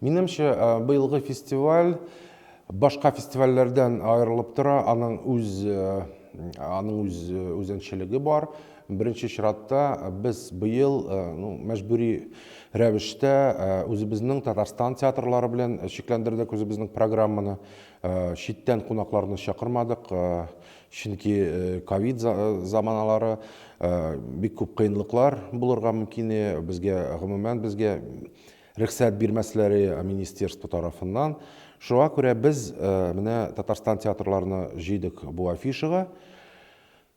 Минемчә, быелгы фестиваль башка фестивальләрдән аерылып тора, аның үз аның үз үзенчәлеге бар. Беренче чиратта без быел ну, мәҗбүри рәвештә үзебезнең Татарстан театрлары белән чикләндердек үзебезнең программаны. Читтән кунакларны чакырмадык, чөнки ковид заманалары бик күп кыенлыклар булырга мөмкин. Безгә, гомумән, безгә рөхсәт бирмәсләре министерство тарафыннан. Шуңа күрә без менә Татарстан театрларны җыйдык бу афишага.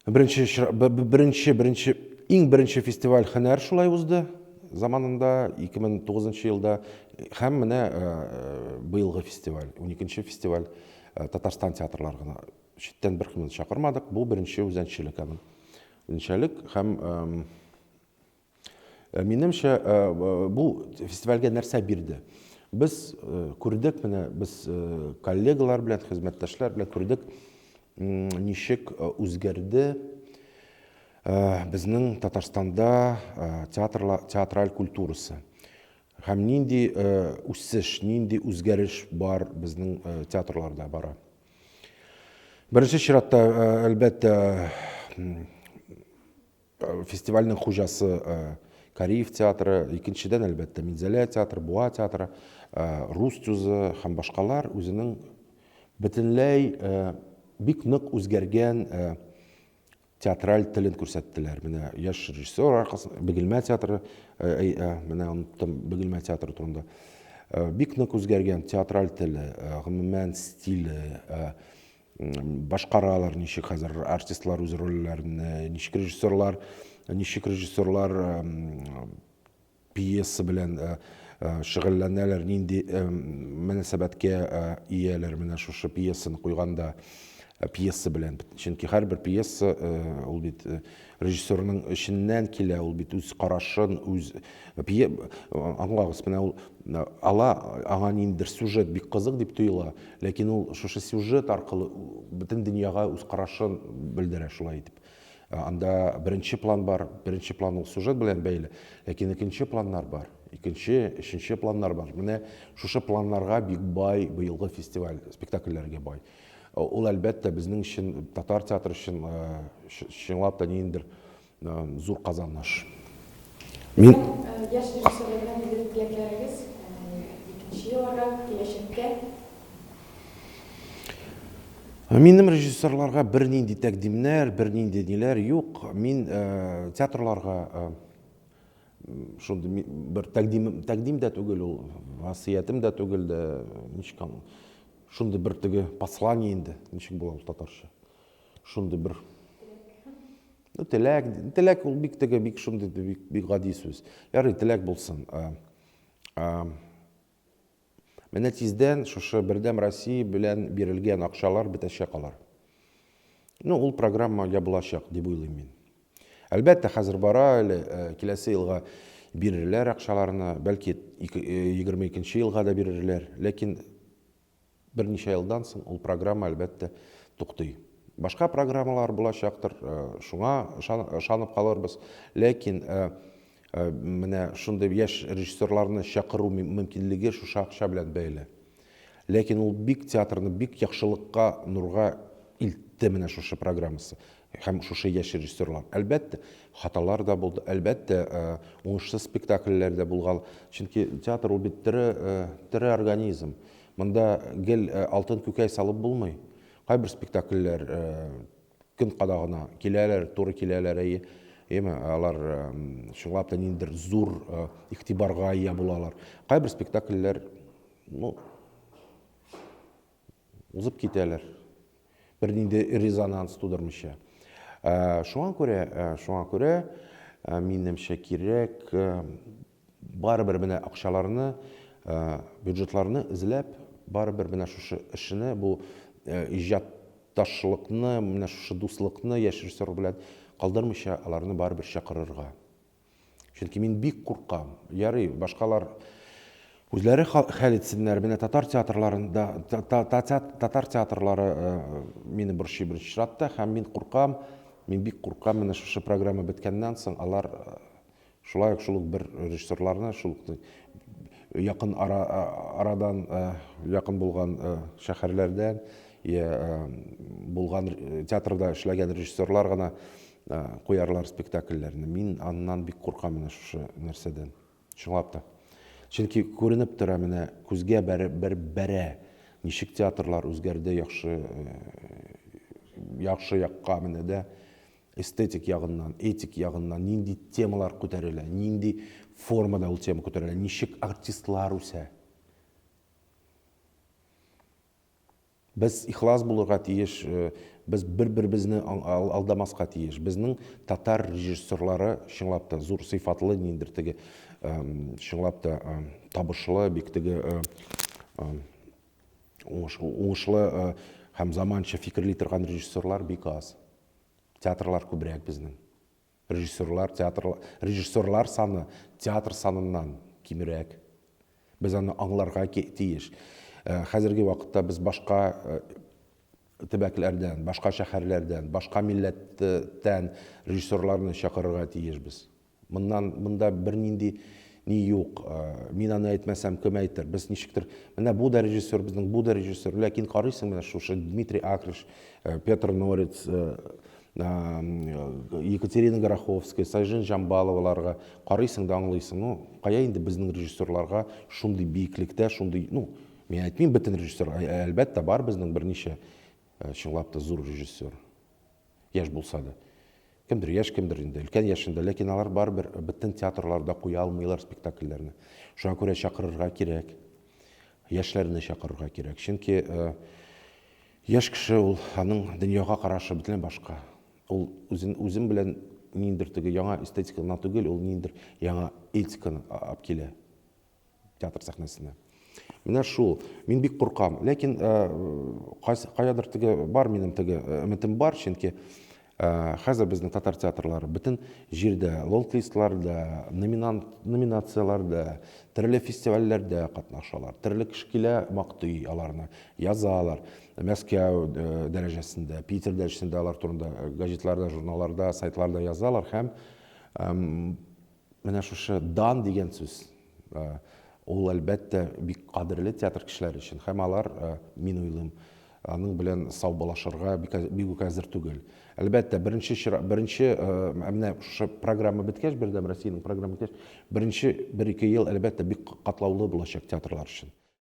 Беренче, беренче, беренче, иң беренче фестиваль Һөнәр шулай узды заманында, 2009 елда. Һәм менә быелгы фестиваль, 12 фестиваль Татарстан театрлары гына. Читтән беркемне чакырмадык. Бу беренче үзенчәлек аның. Үзенчәлек һәм Минемчә, бу фестивальгә нәрсә бирде? Без күрдек, менә без коллегалар белән, хезмәттәшләр белән күрдек, ничек үзгәрде безнең Татарстанда театрлар, театраль культурасы. Һәм нинди үсеш, нинди үзгәреш бар безнең театрларда бара. Беренче чиратта, әлбәттә, Фестивальнең хуҗасы Кариев театры, икенчедән, әлбәттә, Минзәлә театры, Буа театры, Рус тюзы һәм башкалар үзенең бөтенләй бик нык үзгәргән театраль телен күрсәттеләр. Менә яшь режиссер аркасында Бөгелмә театры, менә оныттым Бөгелмә театры турында. Бик нык үзгәргән театраль теле, гомумән стиле, башкаралар ничек хәзер артистлар үз рольләрен, ничек режиссерлар, ничек режиссерлар пьеса белән шөгыльләнәләр, нинди мөнәсәбәткә ияләр менә шушы пьесаны куйганда пьеса белән. Чөнки һәрбер пьеса ул бит режиссерның эченнән килә, ул бит үз карашын, үз аңлагыз, менә ул ала, аңа ниндидер сюжет бик кызык дип тоела, ләкин ул шушы сюжет аркылы бөтен дөньяга үз карашын белдерә шулай итеп. Анда беренче план бар, беренче план ул сюжет белән бәйле, ләкин икенче планнар бар, икенче, өченче планнар бар. Менә шушы планнарга бик бай быелгы фестиваль, спектакльләргә бай. Ул, әлбәттә, безнең өчен, татар театры өчен чынлап та ниндидер зур казаныш. Мин яшь режиссерларга ниндидер теләкләрегез икенче елларга, киләчәккә? Минем режиссерларга бернинди тәкъдимнәр, бернинди ниләр юк. Мин театрларга шундый бер тәкъдим, тәкъдим дә түгел ул, васыятем дә түгел дә, ничек Шундый бер теге послание инде, ничек була ул татарча? Шундый бер Ну, теләк, теләк ул бик теге, бик шундый, бик, бик гади сүз. Ярый, теләк булсын. Менә тиздән шушы Бердәм Россия белән бирелгән акчалар бетәчәк алар. Ну, ул программа ябылачак, дип уйлыйм мин. Әлбәттә, хәзер бара әле, киләсе елга бирерләр акчаларны, бәлки 22 елга да бирерләр, ләкин берничә елдан соң ул программа, әлбәттә, туктый. Башка программалар булачактыр, шуңа ышанып калырбыз, ләкин менә шундый яшь режиссерларны чакыру мөмкинлеге шушы акча белән бәйле. Ләкин ул бик театрны бик яхшылыкка, нурга илтте менә шушы программасы һәм шушы яшь режиссерлар. Әлбәттә, хаталар да булды, әлбәттә, уңышсыз спектакльләр дә булган. Чөнки театр ул бит тере, тере организм. Монда гел алтын күкәй салып булмый. Кайбер спектакльләр көн кадагына киләләр, туры киләләр, әйе. Әйеме, алар чынлап та ниндидер зур игътибарга ия булалар. Кайбер спектакльләр, ну, узып китәләр. Бернинди резонанс тудырмыйча. Шуңа күрә, шуңа күрә, минемчә, кирәк барыбер менә акчаларны, бюджетларны эзләп, барыбер менә шушы эшне, бу иҗатташлыкны, менә шушы дуслыкны яшь режиссер белән калдырмыйча, аларны барыбер чакырырга. Чөнки мин бик куркам. Ярый, башкалар үзләре хәл итсеннәр. Менә татар театрларында, татар театрлары мине борчый беренче чиратта, һәм мин куркам, мин бик куркам, менә шушы программа беткәннән соң алар Шулай ук шул ук бер режиссерларны, шул ук якын ара, арадан, якын булган шәһәрләрдән, я булган театрда эшләгән режиссерлар гына куярлар спектакльләрне. Мин аннан бик куркам менә шушы нәрсәдән. Чынлап та. Чөнки күренеп тора менә күзгә бәреп бер бәрә. Ничек театрлар үзгәрде яхшы яхшы якка менә дә эстетик ягыннан, этик ягыннан нинди темалар күтәрелә, нинди формада ул тема күтәрелә, ничек артистлар үсә. Без ихлас булырга тиеш, без бер-беребезне алдамаска тиеш. Безнең татар режиссерлары чынлап та зур сыйфатлы, ниндидер теге чынлап та табышлы, бик теге уңышлы һәм заманча фикерли торган режиссерлар бик аз. Театрлар күбрәк безнең. Режиссерлар, театр, режиссерлар саны театр саныннан кимрәк. Без аны аңларга тиеш. Э, хәзерге вакытта без башка э, төбәкләрдән, башка шәһәрләрдән, башка милләттән режиссерларны чакырырга тиешбез. Моннан монда бернинди ни юк. Э, мин аны әйтмәсәм, кем әйтер? Без ничектер, менә бу да режиссер, безнең бу да режиссер. Ләкин карыйсың менә шушы Дмитрий Акриш, Петр Норец, Екатерина Гороховская, Сайжин Жамбаловаларга карыйсың да аңлыйсың, ну, кая инде безнең режиссерларга шундый биеклектә, шундый, ну, мин әйтмим бөтен режиссер, әлбәттә, бар безнең берничә чынлап та зур режиссер. Яшь булса да. Кемдер яшь, кемдер инде өлкән яшендә, ләкин алар барыбер бөтен театрларда куя алмыйлар спектакльләрне. Шуңа күрә чакырырга кирәк. Яшьләрне чакырырга кирәк. Чөнки Яшь кеше ул, аның дөньяга карашы бөтенләй башка. Ул үзен үзем белән ниндидер теге яңа эстетика гына түгел, ул ниндидер яңа этиканы алып килә театр сәхнәсенә. Менә шул. Мин бик куркам. Ләкин каядыр теге бар минем теге өметем бар, чөнки Хәзер безнең татар театрлары бөтен җирдә, лонг-листларда, номинацияләрдә, төрле фестивальләрдә катнашалар. Төрле кеше килә, мактый аларны, язалар. Мәскәү дәрәҗәсендә, Питер дәрәҗәсендә алар турында газетларда, журналларда, сайтларда язалар һәм Менә шушы дан дигән сүз, ул, әлбәттә, бик кадерле театр кешеләре өчен һәм алар, мин уйлыйм, аның белән саубалашырга бик, бик үк әзер түгел. Әлбәттә, беренче чира, беренче, менә шушы программа беткәч, Бердәм Россиянең программа беткәч, беренче бер-ике ел, әлбәттә, бик катлаулы булачак театрлар өчен.